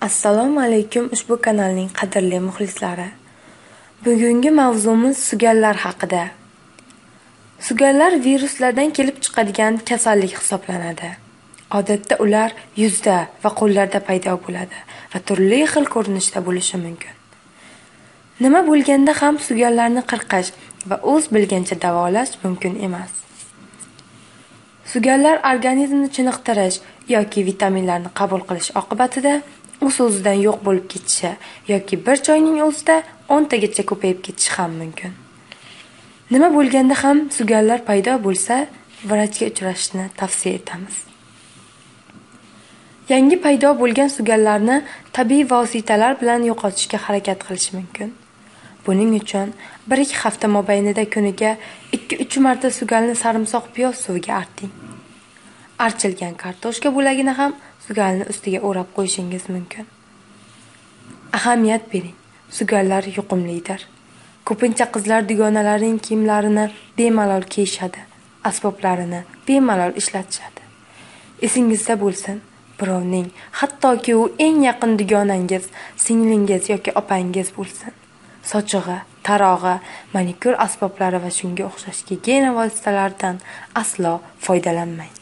Assalomu alaykum ushbu kanalning qadrli muxlislari. Bugungi mavzumiz sugallar haqida. Sugallar viruslardan kelib chiqadigan kasallik hisoblanadi. Odatda ular yuzda va qo'llarda paydo bo'ladi va turli xil ko'rinishda bo'lishi mumkin. Nima bo'lganda ham sugallarni qirqish va o'z bilgancha davolash mumkin emas. Sugallar organizmni chiniqtirish yoki vitaminlarni qabul qilish oqibatida o'z-o'zidan yo'q bo'lib ketishi yoki bir joyning o'zida 10 tagacha ko'payib ketishi ham mumkin. Nima bo'lganda ham sugallar paydo bo'lsa, vrachga uchrashishni tavsiya etamiz. Yangi paydo bo'lgan sugallarni tabiiy vositalar bilan yo'qotishga harakat qilish mumkin. Buning uchun 1-2 hafta mobaynida kuniga 2-3 marta sugalni sarimsoq piyoz suviga arting. Archilgan kartoshka bo'lagini ham sugalni ustiga o'rab qo'yishingiz mumkin. Ahamiyat bering, sugallar yuqumlidir. Ko'pincha qizlar dugonalarining kiyimlarini bemalol kiyishadi, asboblarini bemalol ishlatishadi. Esingizda bo'lsin, birovning, hattoki u eng yaqin dugonangiz, singlingiz yoki opangiz bo'lsin, sochig'i, tarog'i, manikyur asboblari va shunga o'xshash gigiyena vositalaridan aslo foydalanmang.